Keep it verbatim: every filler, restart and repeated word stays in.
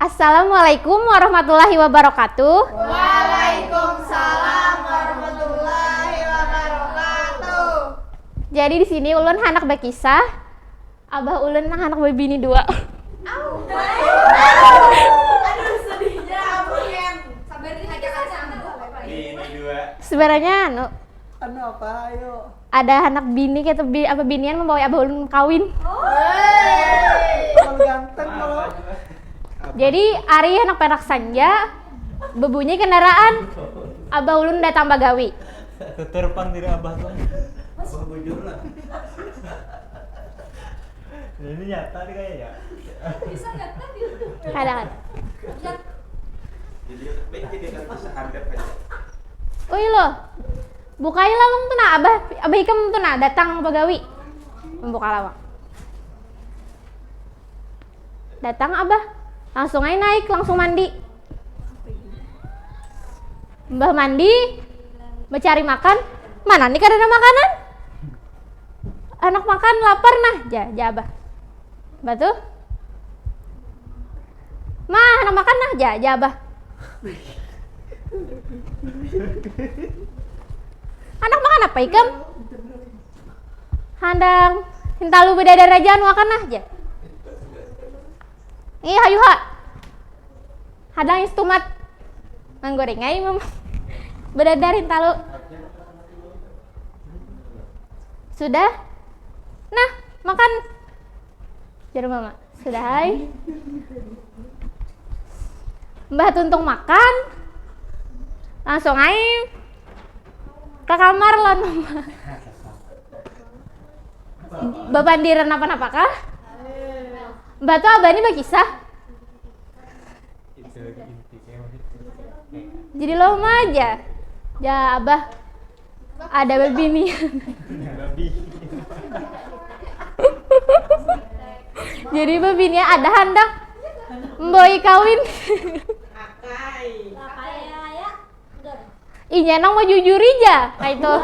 Assalamualaikum warahmatullahi wabarakatuh. Waalaikumsalam warahmatullahi wabarakatuh. Jadi di sini ulun handak bakisah. Abah ulun nang handak babini dua. Aduh, sedihnya. Sabar nih, aja kan sambung. Bini dua. Sebenarnya anu, anu apa, ayo? Ada anak bini kata bi, apa binian membawa abah ulun kawin. Terlalu ganteng kalau. Jadi ari anak perak sanja, bebunyi kendaraan, abah ulun datang bagawi. Tutur pang diri abah tuh. Abah bujur lah. Ini nyata nih kayaknya. Bisa nggak kan gitu? Kada, kada. Jadi baik, jadi akan bisa handap aja. Ui lo, bukai lawang tu nah, abah, abah ikam tu nah datang bagawi. Membuka lawang. Datang abah, langsung ai naik, langsung mandi. Mbah mandi, mencari makan, mana nih kada ada makanan? Anak makan lapar nah, ja, ja abah. Mbah tuh, mah anak makan nah, ja, ja abah. Anak makan apa ikam? Handang, hintalu bedadar aja anu akan nah, ja. Ih, hayu ha. Hadang istumat. Manggoring ai mama. Bedadar hintalu. Sudah? Nah, makan. Jar mama. Sudah ai. Mbah tuntung makan. Langsung ai ke kamar lawan mama. Bapandiran apa-apa kah? Mbah tuh abah ini bakisah. Jadi lo mah aja. Ja abah ada bebinian. Jadi bebinian ada handak mboi kawin. Inya nang mau jujuri ja, kayak itu.